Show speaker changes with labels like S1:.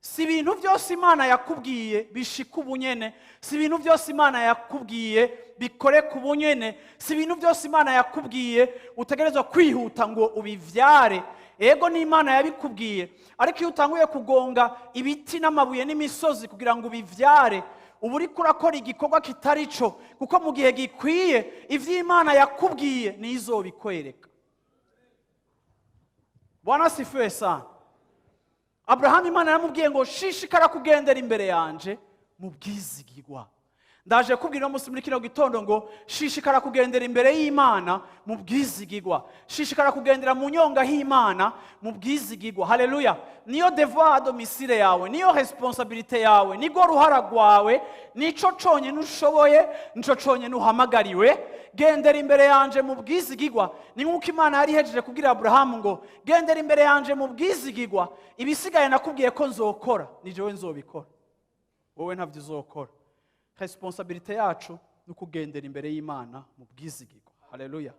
S1: Si ibintu byose Imana yakubwiye bishika ubunyene, si ibintu byose Imana yakubwiye bikoreka ubunyene, si ibintu byose Imana yakubwiye utegerezwa kwihuta ngo ubivyare. Ego, n'Imana yabikubwiye, ariko iyo utanguye kugonga ibiti n'amabuye n'imisozi kugira ngo ubivyare, uba uriko urakora igikorwa kitari cyo, kuko mu gihe gikwiye ivyo Imana yakubwiye niyo izobikwereka. Bwana asifiwe sana. Aburahamu, Imana yaramubwiye ngo: "Shishikara kugendera imbere yanje mu bwizigirwa." Ndaje kubwira uno munsi muri kino gitondo ngo shishikara kugendera imbere y'Imana mu bwizigirwa, shishikara kugendera mu nyonga h'Imana mu bwizigirwa. Haleluya! Niyo devoir à domicile yawe, niyo responsabilité yawe, nigo ruhara rwawe, nico conyine ushoboye, nico conyine uhamagariwe. Gendera imbere yanje mu bwizigirwa. Ni nk'uko Imana yari ihejeje kubwira Aburahamu ngo: "Gendera imbere yanje mu bwizigirwa, ibisigaye nakubwiye ko nzokora, ni jewe nzobikora, wowe ntabyo uzokora." Responsabilité yacu ni ukugendera imbere y'Imana mu bwizigirwa. Haleluya!